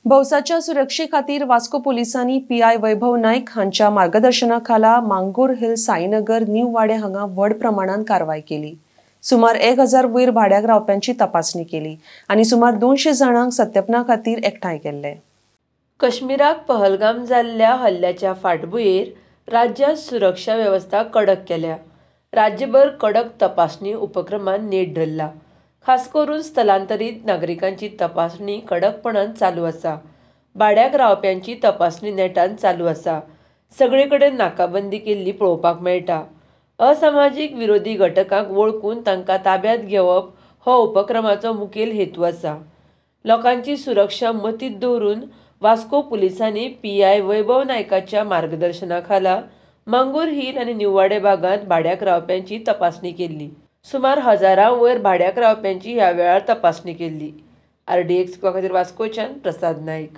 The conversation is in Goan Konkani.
भौसाच्या सुरक्षे खातीर वास्को पोलिसांनी पीआय वैभव नायक हांच्या मार्गदर्शना खाला मांगूर हिल, साईनगर, न्यू वाडे हांगा व्हड प्रमाणात कारवाय केली. सुमार 1000 वयर भाड्याक रावप्यांची तपासणी केली आनी सुमार 200 जाणांक सत्यापना खातीर एकठांय केल्ले. कश्मीराक पहलगाम जाल्ल्या हल्ल्याच्या फाटभुंयेर राज्यांत सुरक्षा वेवस्था कडक केल्या. राज्यभर कडक तपासणी उपक्रमान नेट धरला. खास करून स्थलांतरीत नागरिकांची तपासणी कडकपणान चालू आसा. भाड्याक रावप्यांची तपासणी नेटान चालू आसा. सगळे कडेन नाकाबंदी केल्ली पळोवपाक मेळटा. असामाजीक विरोधी घटकांक वळखून तांकां ताब्यांत घेवप हो उपक्रमाचो मुखेल हेतू आसा. लोकांची सुरक्षा मतींत दवरून वास्को पुलिसांनी पीआय वैभव नायकाच्या मार्गदर्शना खाला मांगूर हिल आनी न्यूवाडे भागांत भाड्याक रावप्यांची तपासणी केल्ली. सुमार हजारां वयर भाड्याक रावप्यांची ह्या वेळार तपासणी केल्ली. आरडीएक्स खातीर वास्कोच्यान प्रसाद नायक.